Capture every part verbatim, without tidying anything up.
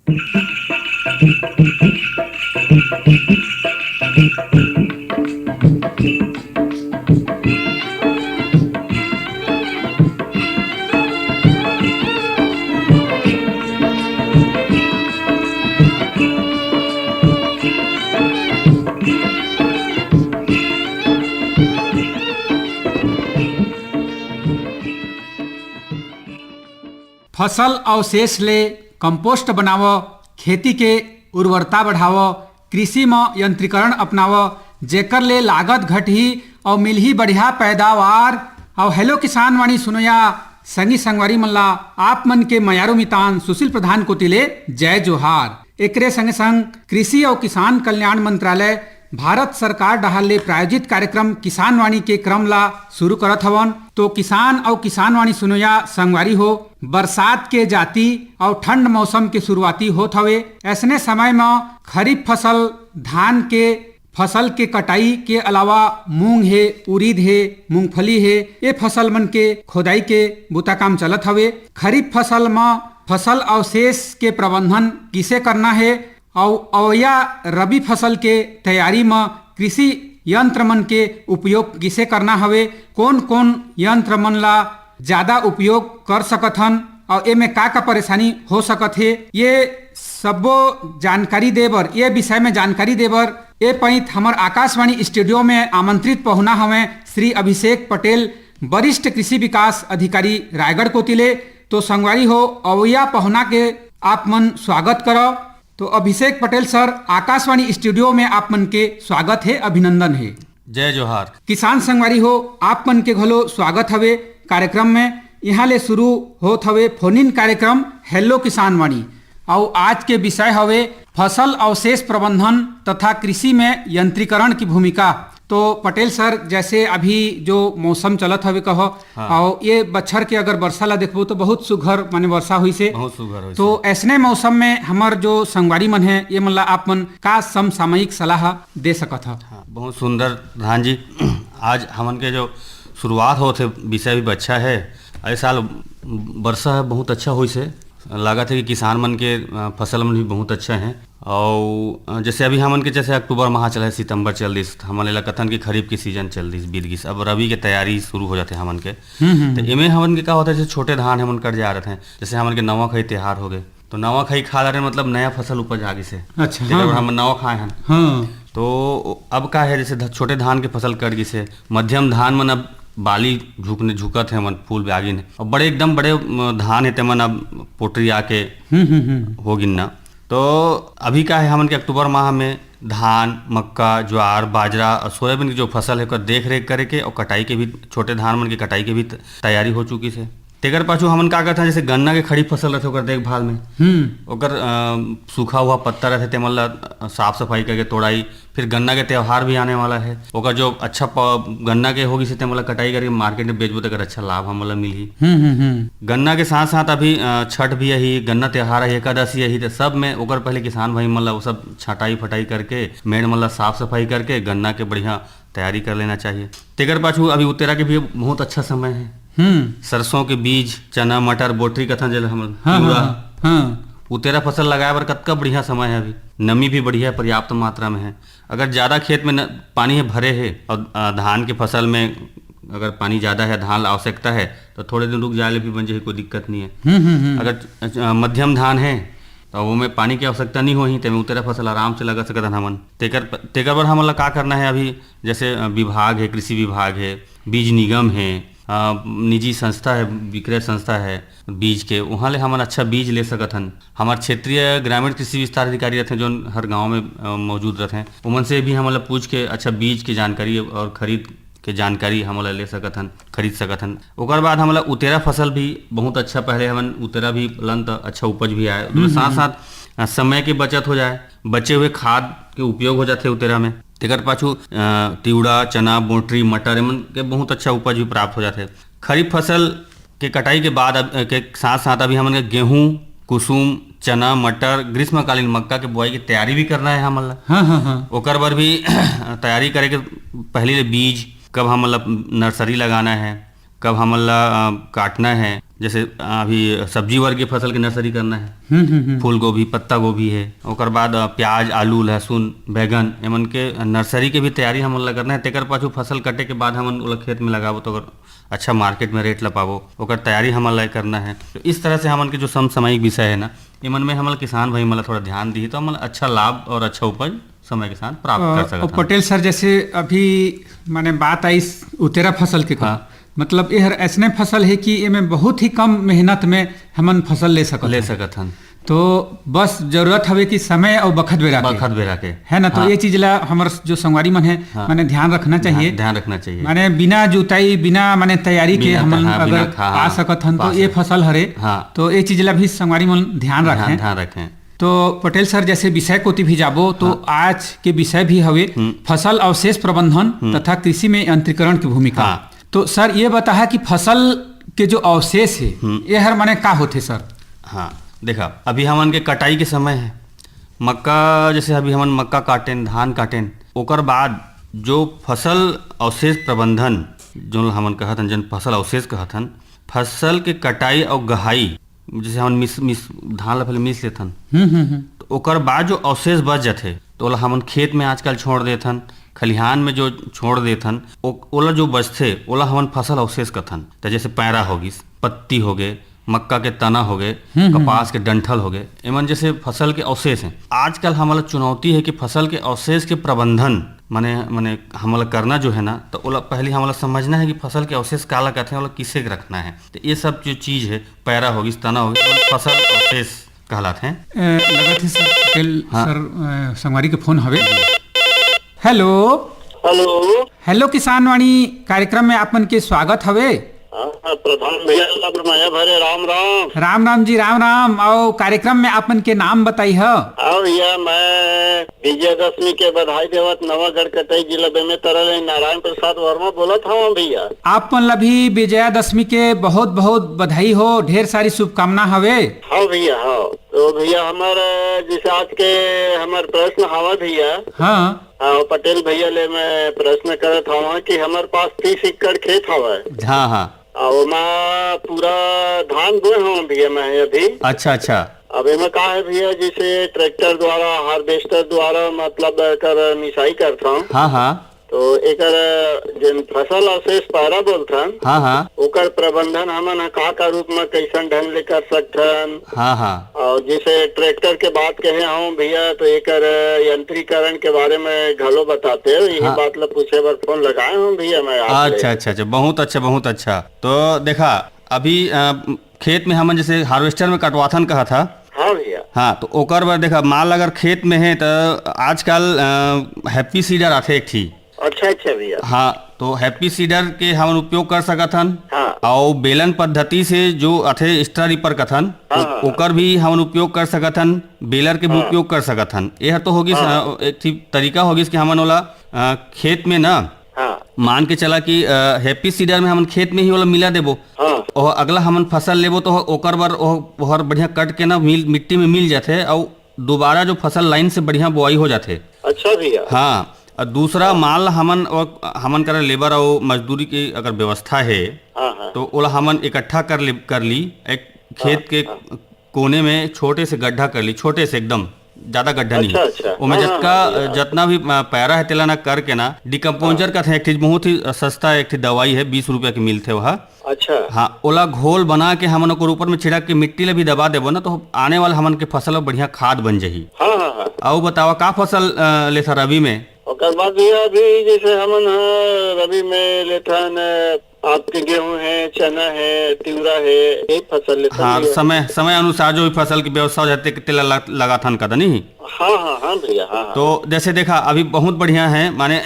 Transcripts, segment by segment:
फसल अवशेष ले कंपोस्ट बनावव, खेती के उर्वरता बढ़ावव, कृषि म यंत्रीकरण अपनावव, जेकर ले लागत घटही अउ मिलही बढ़िया पैदावार। अउ हेलो किसान वाणी सुनोइया संगी संगवारी मन ला आप मन के मयारू मितान सुशील प्रधान कोति ले जय जोहार। एकरे संगे संग कृषि अउ किसान कल्याण मंत्रालय भारत सरकार डहार ले प्रायोजित कार्यक्रम किसान वाणी के क्रम ला शुरू करत हवन। तो किसान अउ किसान वाणी सुनोइया संगवारी हो, बरसात के जाति अउ ठंड मौसम के शुरुआती होत हवे। ऐसने समय म खरीफ फसल, धान के फसल के कटाई के अलावा मूंग हे, उरीद हे, मूंगफली हे, ये फसल मन के खोदाई के बुता काम चलत हवे। खरीफ फसल म फसल अवशेष के प्रबंधन किसे करना हे, अउ अवइया रबी फसल के तैयारी म कृषि यंत्र मन के उपयोग किसे करना हवे, कोन-कोन यंत्र मन ला ज्यादा उपयोग कर सकत हन, अउ एमे का-का परेशानी हो सकत हे, ये सब्बो जानकारी दे बर, ये विषय में जानकारी दे बर ए पइत हमर आकाशवाणी स्टूडियो में आमंत्रित पहुना हवे श्री अभिषेक पटेल, वरिष्ठ कृषि विकास अधिकारी रायगढ़ कोति ले। तो संगवारी हो, अवइया पहुना के आप मन स्वागत करव। तो अभिषेक पटेल सर, आकाशवाणी स्टूडियो में आप मन के स्वागत हे, अभिनंदन हे। जय जोहार। किसान संगवारी हो, आप मन के घलो स्वागत हवे कार्यक्रम में। इहाँ ले शुरू होत हवे फोन इन कार्यक्रम हेलो किसान वाणी। अउ आज के विषय हवे फसल अवशेष प्रबंधन तथा कृषि में यंत्रीकरण की भूमिका। तो पटेल सर, जैसे अभी जो मौसम चलत हवे कहो, हाँ। अउ ये बछर के अगर वर्षा ला देखबो तो बहुत सुघर माने वर्षा होइसे। बहुत सुघर होइसे। तो ऐसने मौसम में हमर जो संगवारी मन हे, ये मन ला आप मन का समसामयिक सलाह दे सकत ह? हाँ, बहुत सुंदर प्रधान जी। आज हमन के जो शुरुआत होत हे, विषय भी अच्छा है। ए साल वर्षा बहुत अच्छा होइसे, लागत है कि किसान मन के, अ, फसल मन भी बहुत अच्छा है। अउ, अ, जैसे अभी हमन के जैसे अक्टूबर माह चल रहा है, सितंबर चल दिस, हमन एला कथन कि खरीफ के सीजन चल दिस, बीत गिस, अब रबी के तैयारी शुरू हो जाते हमन के। हम्म, हम्म, तो हम्म। एमे हमन के का होता है, जैसे छोटे धान हमन कट जा रहे हैं, जैसे हमन के नवा खई त्योहार हो गए, तो नवा खई खा रहे हैं, मतलब नया फसल उपज आ गिस है। अच्छा, तेकर हाँ। बर हमन नवा खाए हन। हाँ। तो अब का है, जैसे ध-, छोटे धान के फसल कट गिस है, मध्यम धान मन अब बाली झुकने झुकत है, मन फूल भी आ गिन है, और बड़े एकदम बड़े, अ, धान है, ते मन अब पोटरी आके हम्म, हम्म, हम्म। हो गिन ना। तो अभी का है, हमन के अक्टूबर माह में धान, मक्का, ज्वार, बाजरा और सोयाबीन की जो फसल है, ओकर देख रेख करे के और कटाई के भी, छोटे धान मन के कटाई के भी त-, तैयारी हो चुकी है। तेकर पाछू हमन का करथन, जैसे गन्ना के खड़ी फसल रहथे, ओकर देखभाल में हम्म। ओकर, अ, सूखा हुआ पत्ता रहथे, तेमन ला, अ, साफ सफाई करके तोड़ाई। फिर गन्ना के त्योहार भी आने वाला है, ओकर जो अच्छा प-, गन्ना के होगी से तेमन ला कटाई करके मार्केट में बेचबो, तेकर अच्छा लाभ हमन ला मिलही। हम्म, हम्म, हम्म। गन्ना के साथ साथ अभी, अ, छठ भी आही, गन्ना त्योहार आही, एकादशी आही, तो सब में ओकर पहले किसान भाई मन ला वो सब छटाई फटाई करके, मेड़ मन ला साफ सफाई करके गन्ना के बढ़िया तैयारी कर लेना चाहिए। तेकर पाछू अभी उतेरा के भी बहुत अच्छा समय है। हम्म। सरसों के बीज, चना, मटर, बोटरी कथन जेला हमन, हाँ, हाँ, तिवरा। हाँ, हाँ। उतेरा फसल लगाए बर कतका बढ़िया समय है अभी। नमी भी बढ़िया है, पर्याप्त मात्रा में है। अगर ज्यादा खेत में न, पानी है भरे है और, आ, धान के फसल में अगर पानी ज्यादा है, धान ला आवश्यकता है, तो थोड़े दिन रुक जाए ले भी बन जाए, कोई दिक्कत नहीं है। हम्म, हम्म, हम्म। अगर, आ, मध्यम धान है, तो वो में पानी की आवश्यकता नहीं होही, तेमे उतेरा फसल आराम से लगा सकत हन हमन। तेकर, तेकर बर हमन ला का करना है अभी? जैसे, अ, विभाग है, कृषि विभाग है, बीज निगम है, अ, निजी संस्था है, विक्रय संस्था है बीज के, वहाँ ले हमन अच्छा बीज ले सकत हन। हमार क्षेत्रीय ग्रामीण कृषि विस्तार अधिकारी रहते, जोन हर गांव में, अ, मौजूद रहते, उमन से भी हमन ला पूछ के अच्छा बीज के जानकारी और खरीद के जानकारी हमन ला ले सकत हन, खरीद सकत हन। ओकर बाद हमन ला उतेरा फसल भी बहुत अच्छा, पहले हमन उतेरा भी लन त अच्छा उपज भी आए, ओकर हम्म, साथ हम्म। साथ, अ, समय के बचत हो जाए, बचे हुए खाद के उपयोग हो जाथे उतेरा में। तेकर पाछू, अ, तिवड़ा, चना, बोटरी, मटर, एमन के बहुत अच्छा उपज भी प्राप्त हो जाथे। खरीफ फसल के कटाई के बाद अब, के साथ साथ अभी हमन के गेहूं, कुसुम, चना, मटर, ग्रीष्मकालीन मक्का के बुआई की तैयारी भी करना है हमन ला। हाँ, हाँ, हाँ। ओकर बर भी तैयारी करे के पहली ले बीज, कब हमन ला नर्सरी लगाना है, कब हमन ला, अ, काटना है, जैसे अभी सब्जी वर्ग के फसल के नर्सरी करना है, हम्म, हम्म, हम्म। फूल गोभी, पत्ता गोभी है, ओकर बाद, अ, प्याज, आलू, लहसुन, बैगन, एमन के नर्सरी के भी तैयारी हमन ला करना है। तेकर पाछू फसल कटे के बाद हमन ओला खेत में लगाबो, तो अगर अच्छा मार्केट में रेट ला पाबो, ओकर तैयारी हमन ला करना है। तो इस तरह से हमन के जो समसामयिक विषय है ना, एमन में हमन किसान भाई मन ला थोड़ा ध्यान दी, तो हमन ला अच्छा लाभ और अच्छा उपज समय के साथ प्राप्त अ, कर सकत और हन। पटेल सर, जैसे अभी माने बात आई उतेरा फसल के, हाँ। मतलब, ये हर ऐसने फसल है कि एमे बहुत ही कम मेहनत में हमन फसल ले सकत ले हन। सकत हन। तो बस जरूरत हवे कि समय और बखत बेरा के। बखत बेरा के। है ना, तो हाँ। ये चीज ला हमर जो संगवारी मन है, हाँ। माने ध्यान रखना ध्यान, चाहिए। ध्यान रखना चाहिए। माने बिना जुताई, बिना माने तैयारी के बिना हमन त-, हाँ, अगर बिना खा-, पा हाँ, सकत हन, पा तो ये सकत। फसल हरे, हाँ। तो ये चीज ला भी संगवारी मन ध्यान ध्यान, रखें। ध्यान रखें। तो पटेल सर, जैसे विषय कोति भी जाबो, तो हाँ। आज के विषय भी हवे हम्म। फसल अवशेष प्रबंधन हम्म। तथा कृषि में यंत्रीकरण की भूमिका। हाँ। तो सर, ये बताहा कि फसल के जो अवशेष है, हम्म। ये हर माने का होथे सर? हाँ, देखा, अभी हमन के कटाई के समय है, मक्का, जैसे अभी हमन मक्का काटेन, धान काटेन, ओकर बाद जो फसल अवशेष प्रबंधन, जो हमन कहत हन, जन फसल अवशेष कहत हन, फसल के कटाई और गहाई, जैसे हमन मिस, मिस, धान ला पहले मिस लेथन, हम्म, हम्म, हम्म। तो ओकर बाद जो अवशेष बच जाथे, तो ओला हमन खेत में आजकल छोड़ देथन, खलिहान में जो छोड़ देथन, ओ-, ओला जो बचथे, ओला हमन फसल अवशेष कथन। त जैसे पैरा होगिस, पत्ती होगे, मक्का के तना होगे, हम्म, हम्म। कपास के डंठल होगे, एमन जैसे फसल के अवशेष हैं। आजकल हमला चुनौती है कि फसल के अवशेष के प्रबंधन, माने, माने हमला करना जो है ना, तो ओला पहले हमला समझना है कि फसल के अवशेष काला कहते हैं, ओला किसे रखना है। तो ये सब जो चीज है, पैरा होगिस, तना होगिस, ओला फसल अवशेष कहलात हैं। ए, लगत है सर, पटेल हाँ। सर, ए, संगवारी के फोन हवे। हेलो। हेलो। हेलो किसान वाणी कार्यक्रम में आप मन के स्वागत हवे। हाँ, हाँ, प्रधान भैया ला मया भरे राम राम। राम राम जी, राम राम। अउ कार्यक्रम में आप मन के नाम बताई ह। हाँ भैया, मैं विजयदशमी के बधाई देवत नवागढ़ कटई जिला बेमेतरा ले नारायण प्रसाद वर्मा बोलत हूँ भैया। आप मन ला भी विजयादशमी के बहुत बहुत बधाई हो, ढेर सारी शुभकामना हवे। हाँ भैया, हाँ। तो भैया, हमर जैसे आज के हमर प्रश्न हवा भैया। हाँ। हाँ, पटेल भैया ले मैं प्रश्न करत हवा कि हमर पास तीस एकड़ खेत हवय। हाँ, हाँ। अउ ओमा पूरा धान बोए हवं भैया मैं अभी। अच्छा, अच्छा। अब एमा का है भैया, जैसे ट्रैक्टर द्वारा, हार्वेस्टर द्वारा, मतलब, एकर मिसाई करथंव। हाँ, हाँ। तो एकर जेन फसल अवशेष पैरा बोलथन, हाँ, हाँ। ओकर प्रबंधन हमन ह का का रूप म कइसन ढंग ले कर सकथन? हाँ, हाँ। अउ जैसे ट्रैक्टर के बात कहे हूँ भैया, तो एकर यंत्रीकरण के बारे में घलो बताते हो, यही हाँ। बात ला पूछे बर फोन लगाए हूँ भैया मैं आप ले। अच्छा, अच्छा, अच्छा, बहुत अच्छा, बहुत अच्छा। तो देखा, अभी, अ, खेत में हमन जैसे हार्वेस्टर में कटवाथन कहा था। हाँ भैया। हाँ, तो ओकर बर देखा, माल अगर खेत में है, तो आजकल, अ, हैप्पी सीडर आथे एक ठी। अच्छा, अच्छा भैया। हाँ, तो हैप्पी सीडर के हमन उपयोग कर सकत हन। हाँ। अउ बेलन पद्धति से जो आथे, स्ट्रा रीपर कथन, हाँ, ओ-, हाँ, ओकर भी हमन उपयोग कर सकत हन, बेलर के भी हाँ। उपयोग कर सकत हन। यह तो होगिस, हाँ। अ, एक ठी तरीका होगिस कि हमन ओला, अ, खेत में ना, हाँ। मान के चला कि, अ, हैप्पी सीडर में हमन खेत में ही ओला मिला देबो। हाँ। और अगला हमन फसल लेबो, तो ओकर बर ओह-, ओहर बढ़िया कट के ना मिल, मिट्टी में मिल जाथे, अउ दोबारा जो फसल लाइन से बढ़िया बोआई हो जाथे। अच्छा भैया। हाँ, और दूसरा हाँ। माल हमन, और हमन करा लेबर और मजदूरी की अगर व्यवस्था है, हाँ, हाँ। तो ओला हमन इकट्ठा कर ले, कर ली, एक खेत हाँ, के हाँ। कोने में छोटे से गड्ढा कर ली, छोटे से एकदम, ज्यादा गड्ढा नहीं। अच्छा, अच्छा। ओमे हाँ, हाँ, जतका, हाँ, भैया। जतना भी, अ, पैरा है, तेला ना करके ना, डिकम्पोजर हाँ। का था एक चीज, बहुत ही सस्ता एक ठे दवाई है, बीस रुपया की मिलथे वह। अच्छा। हाँ, ओला घोल बना के हमन ओकर ऊपर में छिड़क के मिट्टी ला भी दबा देबो ना, तो आने वाला हमन के फसल बढ़िया खाद बन जाही। हाँ, हाँ, हाँ। अउ बतावा, का फसल, अ, लेथा रबी में? ओकर बाद भैया, अभी जैसे हमन ह रबी में लेथन, अ, आपके गेहूं है, चना है, तिवरा है, यही फसल लेथन हाँ, भैया। समय, समय अनुसार जो भी फसल की व्यवस्था हो जाती है, तेला ल-, लगाथन का नहीं? हाँ, हाँ, हाँ भैया, हाँ, हाँ। तो जैसे देखा, अभी बहुत बढ़िया है, माने,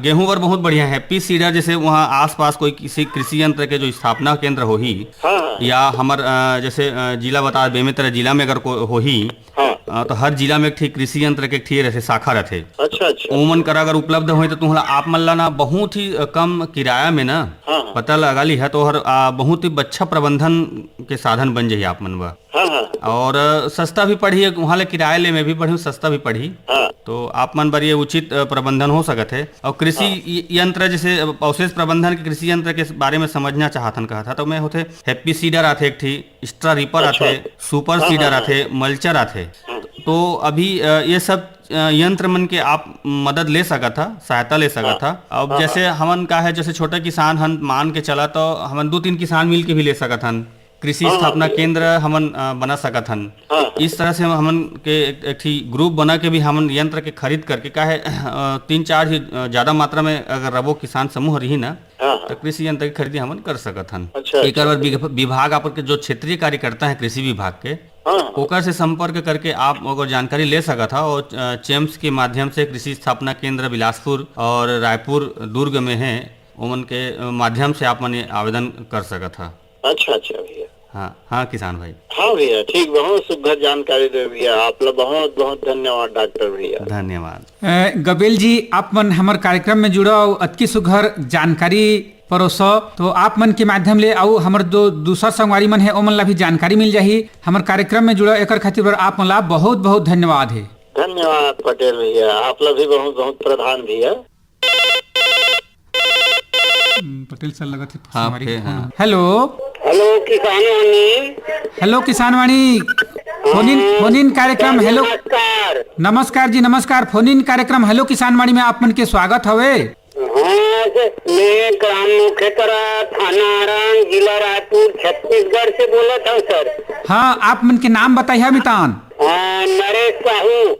गेहूं बर बहुत बढ़िया है। पी सीडर, जैसे वहाँ आसपास कोई किसी कृषि यंत्र के जो स्थापना केंद्र होही, हाँ, हाँ। या हमर, अ, जैसे, अ, जिला बता, बेमेतरा जिला में अगर को-, होही, हाँ। अ, तो हर जिला में एक ठी कृषि यंत्र के एक ठी रहिथे, शाखा रहिथे। अच्छा, अच्छा। ओमन करा अगर उपलब्ध होय तो तुमला, आप मन ला ना बहुत ही, अ, कम किराया में ना हाँ, हाँ। पता लगा ली है तो हर, आ, बहुत ही अच्छा प्रबंधन के साधन बन जाही आप मन बर। हाँ, हाँ। और, अ, सस्ता भी पड़ही, वहाँ ले किराया ले में भी बढ़िया सस्ता भी पड़ही। हाँ। तो आप मन बर ये उचित, अ, प्रबंधन हो सकत है। और कृषि हाँ। य-, यंत्र जैसे, अ, अवशेष प्रबंधन के कृषि यंत्र के बारे में समझना चाहत हन कहत हा, तो मैं होथे Happy Seeder आथे एक ठी, Extra Reaper अच्छा। आथे, Super हाँ, Seeder हाँ, हाँ। आथे, Mulcher आथे। हाँ। तो अभी, अ, ये सब, अ, यंत्र मन के आप मदद ले सकत हा, सहायता ले सकत हाँ। हा। अब हाँ, जैसे हाँ। हमन का है, जैसे छोटे किसान हन मान के चला, तो हमन दू तीन किसान मिल के भी ले सकत हन। कृषि हाँ, हाँ, स्थापना बिल्कुल। केंद्र हमन, अ, बना सकत हन। हाँ, हाँ। इस तरह से हम, हमन के एक, एक ठी group बना के भी हमन यंत्र के खरीद करके, का है, अ, तीन चार ही, अ, ज्यादा मात्रा में अगर रबो किसान समूह रही ना, हाँ, हाँ। तो कृषि यंत्र की खरीदी हमन कर सकत हन। अच्छा, एकर अच्छा। बर विग-, विभाग, आप के जो क्षेत्रीय कार्यकर्ता है कृषि विभाग के, हाँ, हाँ। ओकर से संपर्क करके आप ओकर जानकारी ले सकत हा। और, अ, चेम्स के माध्यम से कृषि स्थापना केंद्र बिलासपुर और रायपुर, दुर्ग में है, ओमन के, अ, माध्यम से आप मन ये आवेदन कर सकत हा। अच्छा, अच्छा भैया। हाँ, हाँ किसान भाई। हाँ भैया, ठीक, बहुत सुघर जानकारी दे भैया, आप ला बहुत बहुत धन्यवाद डॉक्टर भैया। धन्यवाद। अ, गबेल जी, आप मन हमर कार्यक्रम में जुड़ो अउ अतकी सुघर जानकारी परोसो, तो आप मन के माध्यम ले अउ हमर दो दूसर संगवारी मन है, ओमन ला भी जानकारी मिल जाही। हमर कार्यक्रम में जुड़ो, एकर खातिर बर आप मन ला बहुत बहुत धन्यवाद है। धन्यवाद पटेल भैया, आप ला भी बहुत बहुत प्रधान भैया। हम्म, पटेल सर लगत है हाँ, संगवारी फे-, के फोन। हाँ। Hello. Hello, Kisanvani. Hello, Kisanvani. Phone in, हाँ, फोन इन कार्यक्रम। हेलो। नमस्कार। नमस्कार जी, नमस्कार। फोन इन कार्यक्रम हेलो किसानवाणी में आप मन के स्वागत हवे। हाँ सर, मैं ग्राम मुखेतरा, थाना आरंग, जिला रायपुर, छत्तीसगढ़ से बोलत हूँ सर। हाँ, आप मन के नाम बताइए मितान। हाँ, नरेश साहू।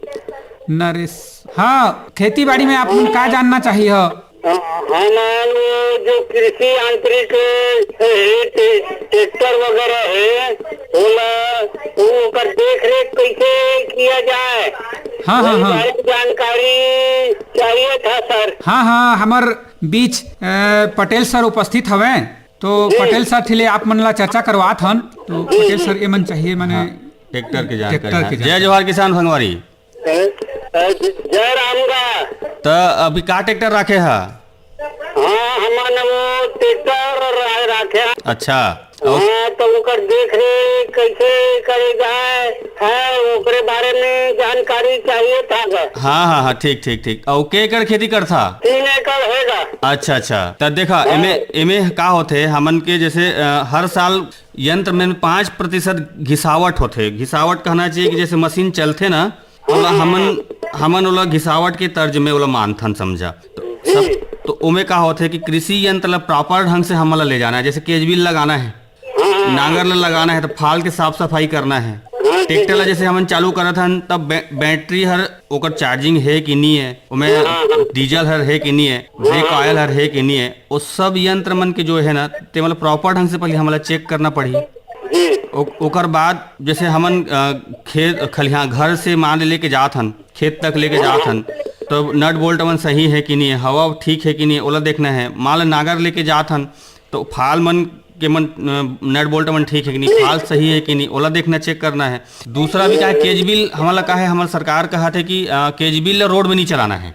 नरेश, हाँ, खेती बाड़ी में आप मन का जानना चाहिए हो? हमन वो जो कृषि यांत्रिक, ए, टे-, ट्रैक्टर वगैरह है, ओला, वो ओकर देख रेख कैसे किया जाए, हाँ, हाँ, वही हाँ। बारे में जानकारी चाहिए था सर। हाँ, हाँ, हमर बीच, अ, पटेल सर उपस्थित हवे, तो जी। पटेल सर ठिले आप मन ला चर्चा करवात हन, तो जी, पटेल जी। सर एमन चाहिए माने हाँ, ट्रैक्टर के जानकारी। ट्रैक्टर हाँ। के जय जानकारी। जोहार किसान संगवारी। ए, ए, जय राम गा। त अभी का ट्रैक्टर राखे हा? हाँ, हमन वो ट्रैक्टर रा-, राखे हा। अच्छा। अउ हाँ, तो ओकर देख रेख कैसे करे जाए है, ओकरे बारे में जानकारी चाहिए था गा। हाँ, हाँ, हाँ, ठीक, ठीक, ठीक। अउ के एकड़ खेती करथा? तीन एकड़ होगा। अच्छा, अच्छा। त देखा, हाँ। एमे, एमे का होथे, हमन के जैसे, अ, हर साल यंत्र में पाँच प्रतिशत घिसावट होथे। घिसावट कहना चाहिए कि जैसे मशीन चलथे ना, ओला हमन, हमन ओला घिसावट के तर्ज में ओला मानथन, समझा। तो सब, तो ओमे का होथे कि कृषि यंत्र ला प्रॉपर ढंग से हमन ला ले जाना है, जैसे केजबिल लगाना है, नांगर ला लगाना है, तो फाल के साफ सफाई करना है। ट्रैक्टर ला जैसे हमन चालू करत हन, तब बै-, बैटरी हर ओकर चार्जिंग है कि नहीं है, ओमे डीजल हर है कि नहीं है, ब्रेक ऑयल हर है कि नहीं है, वो सब यंत्र मन के जो है ना, ते मतलब प्रॉपर ढंग से पहले हमला चेक करना पड़ही। जी। ओ-, ओकर बाद जैसे हमन, अ, खेत खलिहान घर से मान ले लेके जात हन, खेत तक लेके जात हन, तो नट बोल्ट मन सही है कि नहीं है, हवा ठीक है कि नहीं है, ओला देखना है। मान ले नागर लेके जात हन, तो फाल मन के मन, अ, नट बोल्ट मन ठीक है कि नहीं, फाल सही है कि नहीं, ओला देखना, चेक करना है। दूसरा भी का है, केजबिल हमला का है, हमर सरकार कहा थे कि, अ, केजबिल ला रोड में नहीं चलाना है,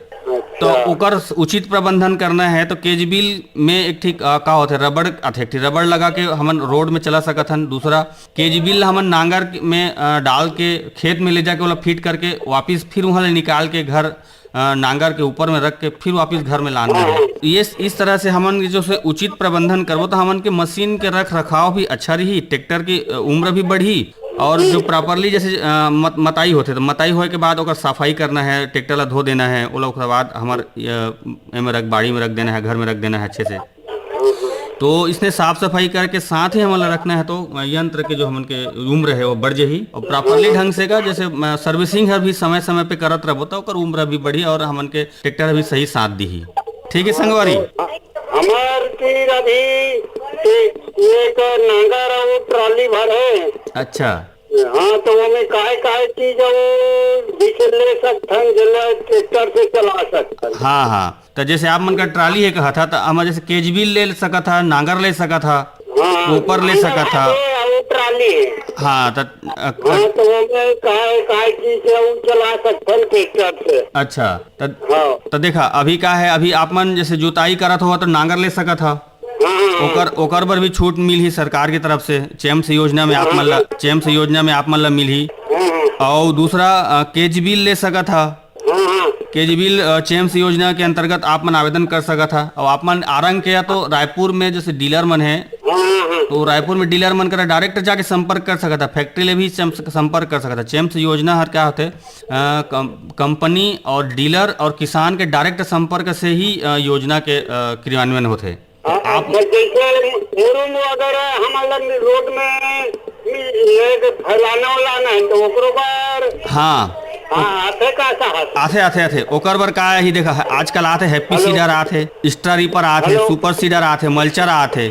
तो ओकर उचित प्रबंधन करना है। तो केजबिल में एक ठीक, अ, का होथे, रबड़ आथे, एक ठीक रबड़ लगा के हमन रोड में चला सकत हन। दूसरा केजबिल ला हमन नांगर के, में, अ, डाल के खेत में ले जाके ओला फिट करके वापिस फिर वहाँ ले निकाल के घर, अ, नांगर के ऊपर में रख के फिर वापिस घर में लाना है। ये इस तरह से हमन जो से उचित प्रबंधन करबो तो हमन के मशीन के रख रखाव भी अच्छा रही, ट्रैक्टर की, अ, उम्र भी बढ़ी और जो प्रॉपरली जैसे, अ, मत-, मताई होथे तो मताई होए के बाद ओकर सफाई करना है, ट्रैक्टर ला धो देना है, ओला ओकर बाद हमर, अ, एमे रख, बाड़ी में रख देना है, घर में रख देना है अच्छे से। तो इसने साफ सफाई करके साथ ही हमन ला रखना है, तो यंत्र के जो हमन के उम्र है वो बढ़ जाही और प्रॉपरली ढंग से का जैसे, अ, सर्विसिंग हर भी समय समय पे करत रहबो तो ओकर उम्र भी बढ़ी और हमन के ट्रैक्टर भी सही साथ दीही। ठीक है संगवारी। हमार तीर अभी एक, एक नांगर और ट्राली भर है। अच्छा। हाँ, तो ओमे काय काय चीज वो भी ले सकथन, जेला ट्रैक्टर से चला सकथन। हाँ, हाँ। तो जैसे आप मन का ट्राली है कहा था, तो हम जैसे केजबिल ले सकत हा, नांगर ले सकत हा, हाँ, ऊपर ले नांगर सकत हा। आगे और ट्राली है। हाँ, त, अ, हाँ, तो वो मैं कहा, कहा कि से वो चला सकथन ट्रैक्टर से। अच्छा, त, हाँ। त देखा, अभी का है, अभी आप मन जैसे जुताई करत हो, तो नांगर ले सकत हा। हाँ, हाँ, हाँ। ओकर, ओकर बर भी छूट मिलही सरकार की तरफ से। चेम्स योजना में आप मन ला, हाँ। चेम्स योजना में आप मन ला मिलही। हाँ, हाँ। और दूसरा, अ, केज बिल ले सकत हा। हाँ, हाँ। केज बिल, अ, चेम्स योजना के अंतर्गत आप मन आवेदन कर सकत हा। और आप मन आरंग के या तो रायपुर में जैसे डीलर मन है, हाँ, हाँ, हाँ। तो रायपुर में डीलर मन करा डायरेक्ट जाके संपर्क कर सकत हा, फैक्ट्री ले भी सं-, संपर्क कर सकत हा। चेम्स योजना हर क्या होथे, अ, कं-, कंपनी और डीलर और किसान के डायरेक्ट संपर्क से ही, अ, योजना के, अ, क्रियान्वयन होथे। हाँ, आप अच्छा, जैसे मुरुम वगैरह हमन ला रोड में ये फैलाना उलाना है, तो ओकरो बर हाँ। हाँ, आथे का साहब? आथे, आथे, आथे। ओकर बर का ही देखा, आजकल आथे, हैप्पी हेलो। सीडर आथे, स्ट्रा रीपर आथे, हेलो। सुपर सीडर आथे, मल्चर आथे।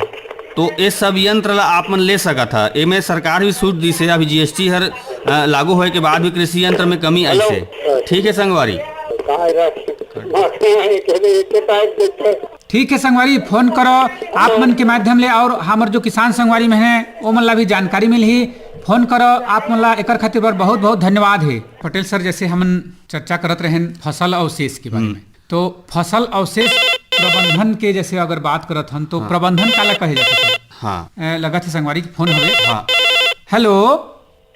तो ये सब यंत्र ला आप मन ले सकत हा। एमे सरकार भी छूट दिस हे, अभी जीएसटी हर, अ, लागू होए के बाद भी कृषि यंत्र में कमी आइस हे। हेलो। ठीक है संगवारी। का है रा-, माथे में एक, एक टाइप के ठीक है संगवारी, फोन करो आप मन के माध्यम ले, और हमर जो किसान संगवारी में है, ओमन ला भी जानकारी मिलही। फोन करो आप मन ला, एकर खातिर बर बहुत बहुत धन्यवाद है। पटेल सर, जैसे हमन चर्चा करत रहेन फसल अवशेष के बारे हम्म। में, तो फसल अवशेष प्रबंधन के जैसे अगर बात करत हन, तो हाँ। प्रबंधन काला कहे जाथे सर? हाँ। ए, लगत है संगवारी के फोन हवे। हाँ। हेलो।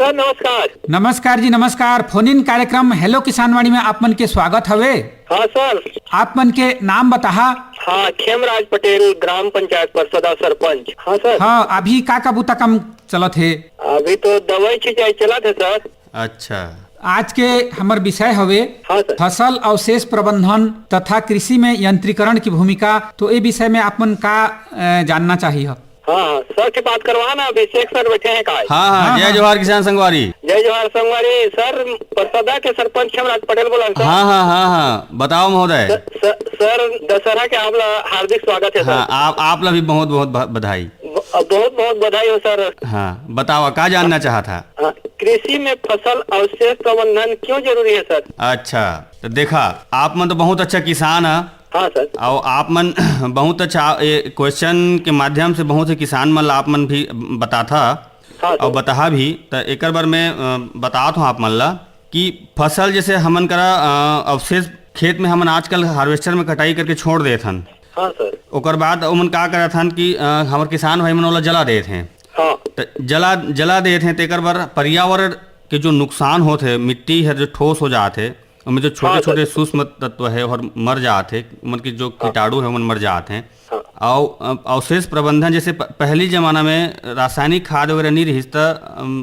सर, नमस्कार। नमस्कार जी, नमस्कार। फोन इन कार्यक्रम हेलो किसानवाणी में आप मन के स्वागत हवे। हाँ सर। आप मन के नाम बताहा। हाँ, खेमराज पटेल, ग्राम पंचायत परसदा, सरपंच। हाँ सर। हाँ, अभी का का बूता काम चलत हे? अभी तो दवाई छिंचाई चलत हे सर। अच्छा। आज के हमर विषय हवे हाँ सर। फसल अवशेष प्रबंधन तथा कृषि में यंत्रीकरण की भूमिका। तो ए विषय में आप मन का, अ, जानना चाहिए? हाँ, हाँ, सर से बात करवा ना, अभिषेक सर बैठे हैं का? हाँ, हाँ, हाँ, जय हाँ। जोहार किसान संगवारी। जय जोहार संगवारी। सर, परसदा के सरपंच खेमराज पटेल बोला सर। हाँ, हाँ, हाँ, हाँ, बताओ महोदय। सर, सर, सर, दशहरा के आप ला हार्दिक स्वागत है सर। हाँ, आप, आप ला भी बहुत, बहुत ब-, बधाई। ब-, बहुत, बहुत बधाई हो सर। हाँ, बताओ, का जानना चाहत हा? हाँ, कृषि में फसल अवशेष प्रबंधन क्यों जरूरी है सर? अच्छा, तो देखा, आप मन तो बहुत अच्छा किसान है। हाँ सर। और आप मन बहुत अच्छा, ये क्वेश्चन के माध्यम से बहुत से किसान मन ला आप मन भी बताथा हाँ सर। और बताहा भी। तो एकर बार मैं, अ, बतात हूँ आप मन ला कि फसल जैसे हमन करा, अ, अवशेष खेत में हमन आजकल हार्वेस्टर में कटाई करके छोड़ देत हन। हाँ सर। ओकर बाद ओमन का करत हन कि, अ, हमर किसान भाई मन ओला जला देत हैं। हाँ। त जला, जला देत हैं, तेकर बर पर्यावरण के जो नुकसान होत है, मिट्टी हर जो ठोस हो जात है, ओमे जो हाँ, छोटे-छोटे सर। सूक्ष्म तत्व है, ओहर मर जात हे, ओमन के जो हाँ। कीटाणु है, ओमन मर जात हैं। हाँ। अउ, अ, अवशेष प्रबंधन, जैसे प-, पहली जमाना में रासायनिक खाद वगैरह नहीं रहिस, त, अम,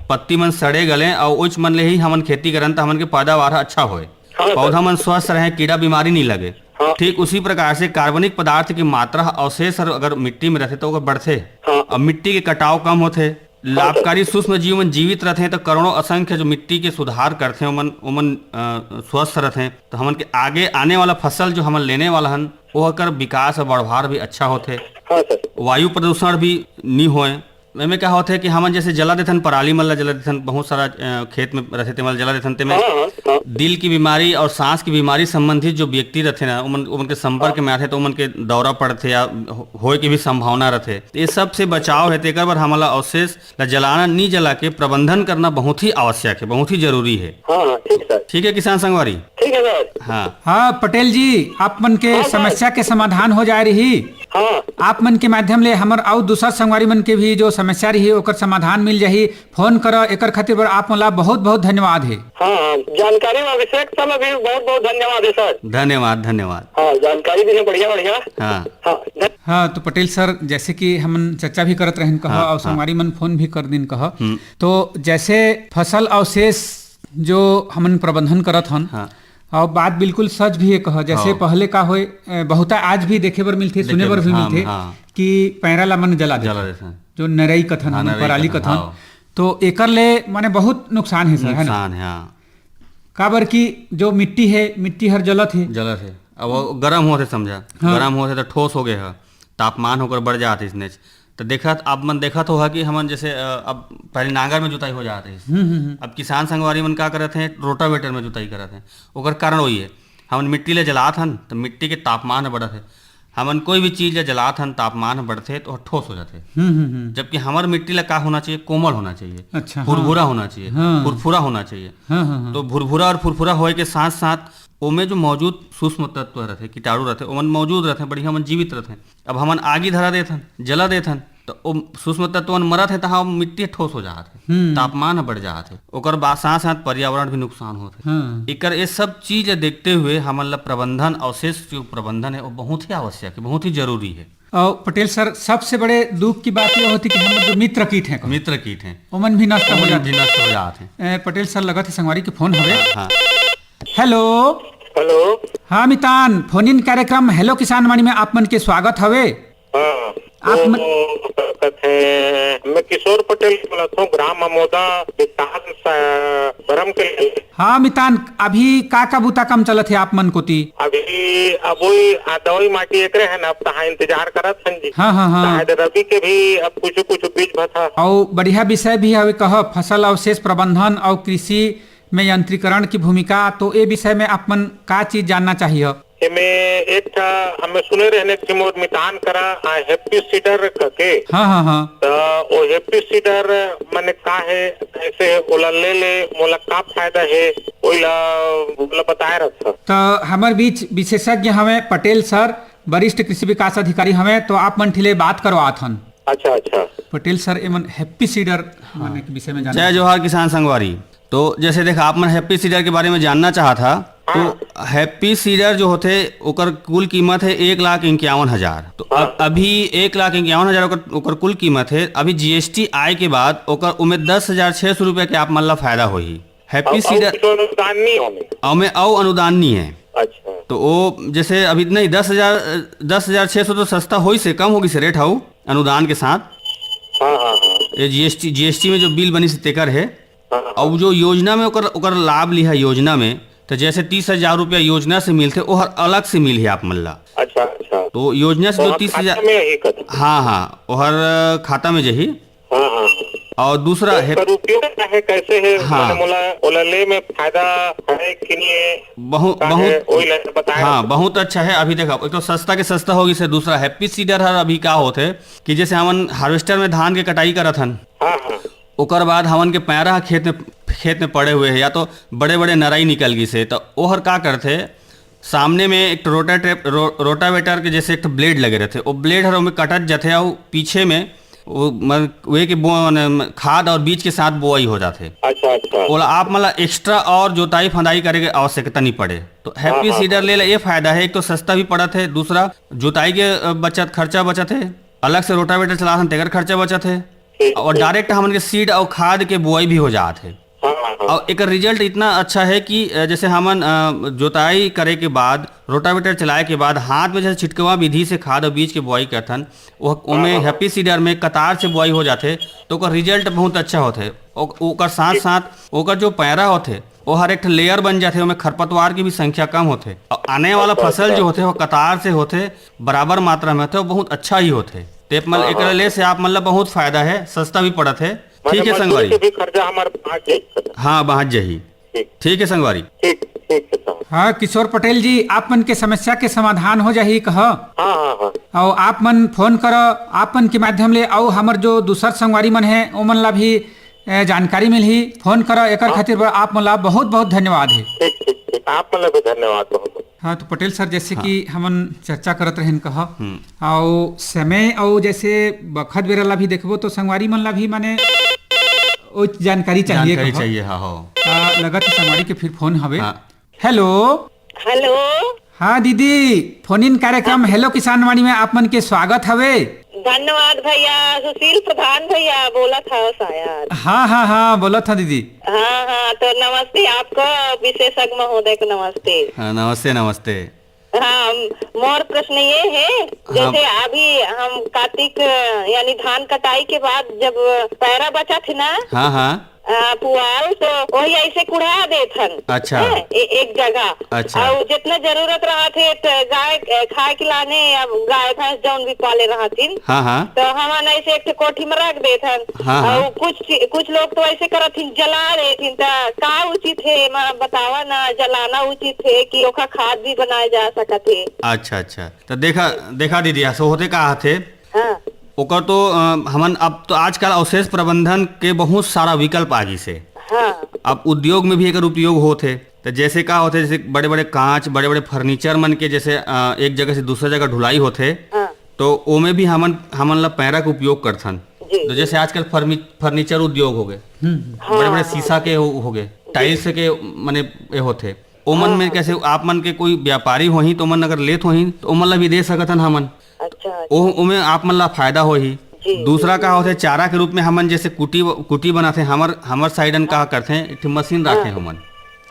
पत्ती मन सड़े गले, अउ ओइच मन ले ही हमन खेती करन, त हमन के पैदावार ह अच्छा होए, हाँ, सर। पौधा मन स्वस्थ रहे, कीड़ा बीमारी नहीं लगे। हाँ। ठीक उसी प्रकार से कार्बनिक पदार्थ की मात्रा ह अवशेष हर अगर मिट्टी में रहथे, त ओकर बढ़थे। हाँ। अब मिट्टी के कटाव कम होथे, लाभकारी सूक्ष्म जीव मन जीवित रथें, त करोड़ों असंख्य जो मिट्टी के सुधार करथें, ओमन, ओमन, अ, स्वस्थ रथें, त हमन के आगे आने वाला फसल जो हमन लेने वाला हन, ओकर विकास अउ बढ़वार भी अच्छा होथे। हाँ सर। वायु प्रदूषण भी नी होए। एमे का होथे कि हमन जैसे जला देथन, पराली मन ला जला देथन, बहुत सारा, अ, खेत में रथे, तेमन ला जला देथन, तेमे हाँ, हाँ, हाँ। दिल की बीमारी और सांस की बीमारी संबंधित जो व्यक्ति रथे ना, ओमन, ओमन के संपर्क हाँ। में आथे, त ओमन के दौरा पड़थे या हो-, होए के भी संभावना रथे। त ये सब से बचाव हे, तेकर बर हमन ला अवशेष ला जलाना, नी जला के प्रबंधन करना बहुत ही आवश्यक है, बहुत ही जरूरी है। हाँ, हाँ, ठीक सर। ठीक है किसान संगवारी। ठीक है सर। हाँ। हाँ, पटेल जी, आप मन के हाँ, सर। समस्या के समाधान हो जाए रही। हाँ। आप मन के माध्यम ले हमर अउ दूसर संगवारी मन के भी जो समस्या रही, ओकर समाधान मिल जाही। फोन करो, एकर खातिर बर आप मन ला बहुत, बहुत धन्यवाद हे। हाँ, हाँ, जानकारी में अभिषेक सर भी बहुत, बहुत धन्यवाद है सर। धन्यवाद, धन्यवाद। हाँ, जानकारी भी है बढ़िया, बढ़िया। हाँ। हाँ, धन- हाँ, तो पटेल सर, जैसे कि हमन चर्चा भी करत रहन कहो हाँ, और हाँ। संगवारी मन फोन भी कर दिन कहो, हम्म। तो जैसे फसल अवशेष जो हमन प्रबंधन करत हन, हाँ। और बात बिल्कुल सच भी है कहो, जैसे हाँ। पहले का होए, अ, बहुता आज भी देखे बर मिलथे, देखे सुने बर बर, भी हाँ, मिलथे हाँ। कि पैरा ला मन जला देथे, जला देथे। जो नरई कथन हाँ, हमन नरई पराली कथन, कथन, हाँ। तो एकर ले माने बहुत नुकसान है सर, है ना? नुकसान है, हाँ। काबर कि जो मिट्टी है, मिट्टी हर जलत है। जलत है। अब वो गरम होत है, समझा। हाँ। गरम होत है तो ठोस हो गए है। तापमान होकर बढ़ जात है इसने। तो देखत, आप मन देखत हो कि हमन जैसे, अ, अब पहले नांगर में जुताई हो जात है। हम्म, हम्म, हम्म। अब किसान संगवारी मन का करत हैं, रोटावेटर में जुताई करत हैं। ओकर कारण वही है, हमन मिट्टी ले जलात हन, तो मिट्टी के तापमान बढ़त है। हमन कोई भी चीज ला जलात हन, तापमान ह बढ़थे तो ठोस हो जाथे। हम्म, हम्म, हम्म। जबकि हमर मिट्टी ला का होना चाहिए? कोमल होना चाहिए, अच्छा, हाँ। भुरभुरा होना चाहिए, हाँ। फुरफुरा होना चाहिए। हाँ, हाँ, हाँ। तो भुरभुरा और फुरफुरा होए के साथ साथ ओमे जो मौजूद सूक्ष्म तत्व रहथे, कीटाणु रहथे, ओमन मौजूद रहथे, बढ़िया मन जीवित रहथे। अब हमन आगी धरा देथन, जला देथन, तो ओ सूक्ष्म तत्व मन मरत हे, तहाँ मिट्टी ठोस हो जात हे, हम्म। तापमान ह बढ़ जात हे, ओकर बाद साथ साथ पर्यावरण भी नुकसान होत हे। हाँ। एकर ये सब चीज ला देखते हुए हमन ला प्रबंधन, अवशेष जो प्रबंधन है, वो बहुत ही आवश्यक है, बहुत ही जरूरी है। और पटेल सर, सबसे बड़े दुख की बात ये होती कि हमर जो मित्र कीट हैं, मित्र कीट हैं, ओमन भी नष्ट हो ओमन जाते भी हैं। नष्ट हो जात हैं। ए, पटेल सर, लगत है संगवारी के फोन हवे। हाँ, हाँ। हेलो। हेलो। हाँ मितान, फोन इन कार्यक्रम हेलो किसान वाणी में आप मन के स्वागत हवे। हाँ, आप वो, मन वो, कथे, मैं किशोर पटेल बोलत हूँ, ग्राम अमोदा, विकास, अ, बरम के लिए। हाँ मितान, अभी का का बूता काम चलत हे आप मन कोती? अभी अब वही, आ, दवाई माटी एकरे है ना, अब तहाँ इंतजार करत हन जी। हाँ, हाँ, हाँ। शायद रवि के भी अब कुछ, कुछ बीज भथा। अउ बढ़िया विषय भी हवे, कह, फसल अवशेष प्रबंधन अउ कृषि में यंत्रीकरण की भूमिका, तो ए विषय में आप मन का चीज जानना चाहिए? एमे एक ठा हमें सुने रहने कि मोर मितान करा, आ, हैप्पी सीडर कके। हाँ, हाँ, हाँ। त ओ हैप्पी सीडर मने का हे, कैसे हे, ओला ले ले, मोला का फायदा हे, ओला, ओला बताए रखा। त हमर बीच विशेषज्ञ हवे पटेल सर, वरिष्ठ कृषि विकास अधिकारी हवे, तो आप मन ठिले बात करवात हन। अच्छा, अच्छा। पटेल सर, एमन हैप्पी सीडर हाँ। मने के विषय में जानना जय जोहार किसान संगवारी। तो जैसे देख, आप मन हैप्पी सीडर के बारे में जानना चाहत हा, तो हाँ। हैप्पी सीडर जो होथे, ओकर कुल कीमत है एक लाख इक्यावन हजार। तो हाँ। अब अभी एक लाख इक्यावन हजार ओकर, ओकर कुल कीमत है। अभी जीएसटी आए के बाद ओकर, ओमे दस हजार छह सौ रुपया के आप मन ला फायदा होही। हैप्पी अउ, अउ सीडर कुछ अनुदान नहीं होने? ओमे अउ अनुदान नहीं है। अच्छा। तो वो जैसे अभी नहीं, दस हजार, दस हजार छह सौ तो सस्ता होइस हे, कम होगिस हे रेट हऊ अनुदान के साथ। हाँ, हाँ, हाँ। ये जीएसटी, जीएसटी में जो बिल बनिस हे तेकर हे। हाँ, हाँ। अउ जो योजना में ओकर, ओकर लाभ लिहा योजना में, तो जैसे तीस हजार रुपया योजना से मिलथे, ओहर अलग से मिलही आप मन ला। अच्छा, अच्छा। तो योजना से तो जो वहाँ तीस हजार खाता में ही कट? हाँ, हाँ, ओहर खाता में जही। हाँ, हाँ। अउ दूसरा तो है उसका उपयोग क्या है, कैसे है? हाँ। माने मोला, ओला ले में फायदा है कि नहीं है? बहुत, का बहुत, है? ओही ला बताए हाँ, रखो। बहुत अच्छा है। अभी देखा, एक तो सस्ता के सस्ता होगिस हे, दूसरा हैप्पी सीडर हर अभी का होथे कि जैसे हमन हार्वेस्टर में धान के कटाई करत हन, हाँ, हाँ। ओकर बाद हमन के पैरा ह खेत में, खेत में पड़े हुए है या तो बड़े-बड़े नराई निकल गिस हे, त ओहर का करथे, सामने में एक ठो रोटाट्रेप-, रो-, रोटावेटर के जैसे एक ठो ब्लेड लगे रहथे, वो ब्लेड हर ओमे कटत जथे अउ पीछे में वो मन-, वे के बो-, न-, खाद और बीज के साथ बोआई हो जाथे। अच्छा, अच्छा। ओला आप मन ला एक्स्ट्रा और जोताई फंदाई करे के आवश्यकता नहीं पड़े। तो हैप्पी हाँ, हाँ, सीडर हाँ। ले ला ये फायदा है, एक तो सस्ता भी पड़त है, दूसरा जोताई के, अ, बचत, खर्चा बचत है, अलग से रोटावेटर चलाथन तेकर खर्चा बचत है, ठीक, और ठीक। डायरेक्ट हमन के सीड और खाद के बोआई भी हो जात है। हाँ, हाँ, हाँ। और एकर रिजल्ट इतना अच्छा है कि, अ, जैसे हमन, अ, जोताई करे के बाद, रोटावेटर चलाए के बाद हाथ में जैसे छिटकवा विधि से खाद और बीज के बोआई करथन, वो, ओमे हाँ, हाँ, हाँ। हैप्पी सीडर में कतार से बोआई हो जाथे, तो ओकर रिजल्ट बहुत अच्छा होथे। ओ-, ओकर साथ ठीक। साथ ओकर जो पैरा होथे, वो हर एक ठो लेयर बन जाथे, ओमे खरपतवार की भी संख्या कम होथे। और आने वाला अच्छा, फसल अच्छा। जो होथे, वो कतार से होथे, बराबर मात्रा में होथे, वो बहुत अच्छा ही होथे। तो आप मन हाँ, एकरा हाँ। ले से आप मन ला बहुत फायदा है, सस्ता भी पड़त है। माने ठीक है मजदूरी संगवारी। के भी खर्चा हमार बाँच जाई। हाँ, बाँच जाही। ठीक। ठीक है संगवारी। ठीक, ठीक है साहब। हाँ, किशोर पटेल जी, आप मन के समस्या के समाधान हो जाही कह। हाँ, हाँ, हाँ। अउ आप मन फोन कर, आप मन के माध्यम ले, अउ हमर जो दूसर संगवारी मन है, ओमन ला भी, ए, जानकारी मिलही। फोन कर, एकर हाँ। खातिर बर आप मन ला बहुत, बहुत धन्यवाद है। ठीक, ठीक, ठीक। आप मन ला भी धन्यवाद बहुत, बहुत। हाँ, तो पटेल सर, जैसे हाँ। कि हमन चर्चा करत रहेन कहा, हम्म। अउ समय अउ जैसे बखत बेरा ला भी देखबो, तो संगवारी मन ला भी माने ओ जानकारी चाहिए जानकारी कहा। चाहिए, हाँ, हो। आ, लगत है संगवारी के फिर फोन हवे। हाँ। हेलो। हेलो। हाँ दीदी, फोन इन कार्यक्रम हेलो किसान वाणी में आप मन के स्वागत हवे। धन्यवाद भैया, सुशील प्रधान भैया बोलत हव शायद। हाँ, हाँ, हाँ, बोलत हव दीदी। हाँ, हाँ, तो नमस्ते आपको, विशेषज्ञ महोदय को नमस्ते। हाँ, नमस्ते, नमस्ते। हाँ, मोर प्रश्न ये है, हाँ। जैसे अभी हम कार्तिक, यानी धान कटाई के बाद जब पैरा बचथे ना, हाँ, हाँ। अ, पुआल तो वही ऐसे कुढ़ा देथन। अच्छा। हैं? ए-, एक जगह। अच्छा। अउ जितना जरूरत रहत हे, त गाय, अ, खाए के लाने, अब गाय भैंस जौन भी पाले रहथिन, हाँ, हाँ। तो हमन ऐसे एक ठो कोठी में रख देथन। हाँ, हाँ। अउ कुछ ची-, कुछ लोग तो ऐसे करथिन, जला देथिन। त का उचित हे, एमा बतावा ना, जलाना उचित हे कि ओखर खाद भी बनाए जा सकत हे? अच्छा, अच्छा। त देखा, देखा दीदी, ऐसे होथे का होथे? हाँ। ओकर तो, अ, हमन अब तो आजकल अवशेष प्रबंधन के बहुत सारा विकल्प आ गिस हे। हाँ। अब उद्योग में भी एकर उपयोग होत हे। त जैसे का होथे, जैसे बड़े-बड़े कांच, बड़े-बड़े फर्नीचर मन के जैसे, अ, एक जगह से दूसरा जगह ढुलाई होथे, हाँ। तो ओमे भी हमन, हमन ला पैरा के उपयोग करथन। जी, तो जी। जैसे आजकल फर्मी-, फर्नीचर उद्योग हो गए, हम्म। हाँ, बड़े-बड़े हाँ। शीशा के हो, हो गए, जी। टाइल्स के, माने, ये होथे। ओमन हाँ, में हाँ। कैसे आप मन के कोई व्यापारी होही, तो ओमन अगर लेत होही, तो ओमन ला भी दे सकत हन हमन। अच्छा, अच्छा। ओ, ओमे आप मन ला फायदा होही। जी, दूसरा जी, का जी। होथे, चारा के रूप में हमन जैसे कुटी, कुटी बनाथे, हमर, हमर साइडन का हाँ। करथे, एक ठो मशीन हाँ। राखे हमन।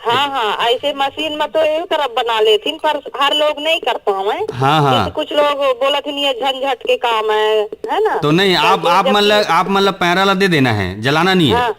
हाँ, हाँ, ऐसे मशीन में तो एहू तरफ बना लेथिन, पर हर लोग नहीं कर पावे। हाँ, हाँ। जैसे कुछ लोग बोलत हिन, "ये झंझट के काम है," है ना? तो नहीं, आप, जैसे आप जब मन ला, कि आप मन ला पैरा ला दे देना है, जलाना नहीं है। हाँ,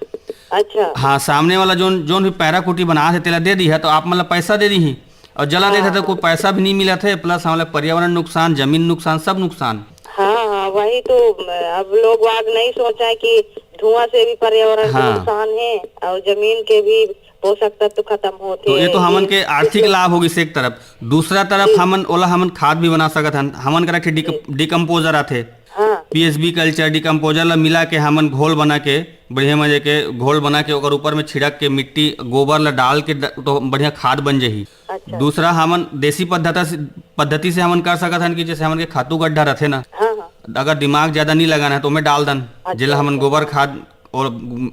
अच्छा। हाँ, सामने वाला जोन, जोन भी पैरा कुटी बना है, तेला दे दी है, तो आप मन ला पैसा दे दी ही। और जला देथे तो कोई पैसा भी नहीं मिलत हे, plus हमला पर्यावरण नुकसान, जमीन नुकसान, सब नुकसान। हाँ, हाँ, वही तो, अब लोग वाग नहीं सोचा है कि धुआं से भी पर्यावरण को हाँ। नुकसान है और जमीन के भी पोषक तत्व खत्म होते तो ये तो हैं। हमन ये के आर्थिक इसलिए लाभ होगी से एक तरफ, दूसरा तरफ जी। हमन ओला हमन खाद भी बना सकत हन। हमन करा के डिक-, जी। डिकम्पोजर आथे, हाँ। पीएसबी कल्चर डिकम्पोजर ला मिला के हमन घोल बना के, बढ़िया मजे के घोल बना के ओकर ऊपर में छिड़क के मिट्टी, गोबर ला डाल के ड-, तो बढ़िया खाद बन जाही। अच्छा। दूसरा हमन देसी पद्धति से, पद्धति से हमन कर सकत हन कि जैसे हमन के खातू गड्ढा रथे ना, हाँ, हाँ। अगर दिमाग ज्यादा नहीं लगाना है तो ओमे डाल दन, अच्छा, जेला हमन अच्छा। गोबर खाद और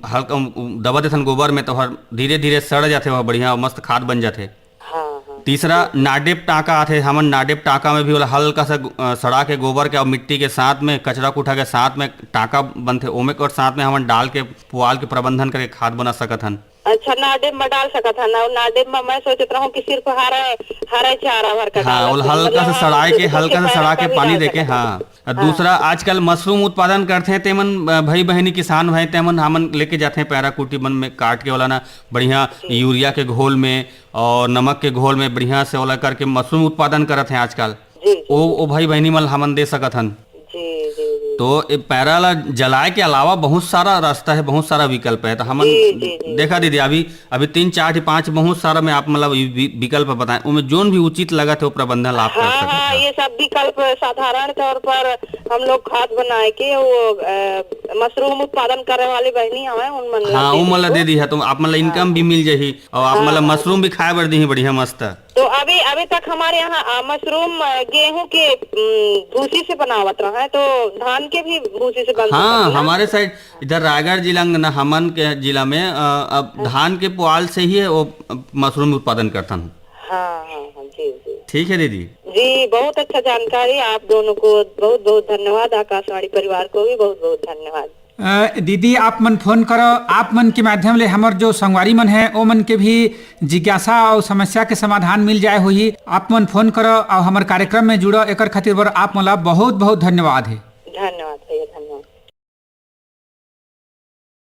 हल्का दबा देथन गोबर में, तो हर धीरे-धीरे सड़ जाथे, वह बढ़िया मस्त खाद बन जाथे। हाँ, हाँ। तीसरा नाडेप टाका आथे, हमन नाडेप टाका में भी ओला हल्का सा, अ, सड़ा के गोबर के और मिट्टी के साथ में, कचरा कुठा के साथ में टाका बनथे, ओमे के और साथ में हमन डाल के पुआल के प्रबंधन करके खाद बना सकत हन। अच्छा, नाडेप में डाल सकत हन। और नाडेप में मैं सोचत रहूं कि सिर्फ हरा, हरा चारा भर का हाँ, डालत ओला हन। हल्का मतलब सा हाँ, सड़ाए के, सूखे हल्का सा पैरा सड़ा का के भी पानी डाल देके, सकत हन। हाँ। हाँ। दूसरा आजकल मशरूम उत्पादन करथे, तेमन, अ, भाई बहिनी किसान भाई, तेमन हमन लेके जाथे पैरा कुटी मन में काट के ओला ना बढ़िया जी। यूरिया के घोल में और नमक के घोल में बढ़िया से ओला करके मशरूम उत्पादन करत हे आजकल। जी, जी, ओ, जी। ओ भाई बहिनी मन ल हमन दे सकत हन। जी, जी, जी। तो ए पैरा ला जलाए के अलावा बहुत सारा रास्ता है, बहुत सारा विकल्प है। तो हमन जी, जी, जी, देखा जी। दीदी, अभी, अभी तीन, चार, पांच, बहुत सारा मैं आप मतलब वि-, वि-, विकल्प बताए, उनमें जोन भी उचित लगत है वो प्रबंधन ला आप कर हाँ, सकत हाँ, हैं। ये सब विकल्प साधारण तौर पर हम लोग खाद बनाए के वो, अ, मशरूम उत्पादन करे वाली बहिनी हवय, उन मन ला हाँ, दे उन मन ला दे दीहू। दी है, तो आप मन ला हाँ, इनकम भी हाँ। मिल जाही और आप हाँ, मन ला हाँ। मशरूम भी खाए बर दीही बढ़िया मस्त। तो अभी, अभी तक हमारे यहाँ, अ, मशरूम, अ, गेहूं के, उम, भूसी से बनावत रहा है, तो धान के भी भूसी से बन सकत हाँ, है ना? हमारे साइड इधर रायगढ़ जिला में ना, हमन के जिला में, अ, अब हाँ। धान के पुआल से ही है वो, अ, मशरूम उत्पादन करथन। हाँ, हाँ, हाँ, जी, जी। ठीक है दीदी। जी, बहुत अच्छा जानकारी, आप दोनों को बहुत, बहुत धन्यवाद, आकाशवाणी परिवार को भी बहुत, बहुत धन्यवाद। अ, दीदी, आप मन फोन करो, आप मन के माध्यम ले हमर जो संगवारी मन है, ओ मन के भी जिज्ञासा और समस्या के समाधान मिल जाए होही। आप मन फोन करो और हमर कार्यक्रम में जुड़ो, एकर खातिर बर आप मन ला बहुत, बहुत धन्यवाद है।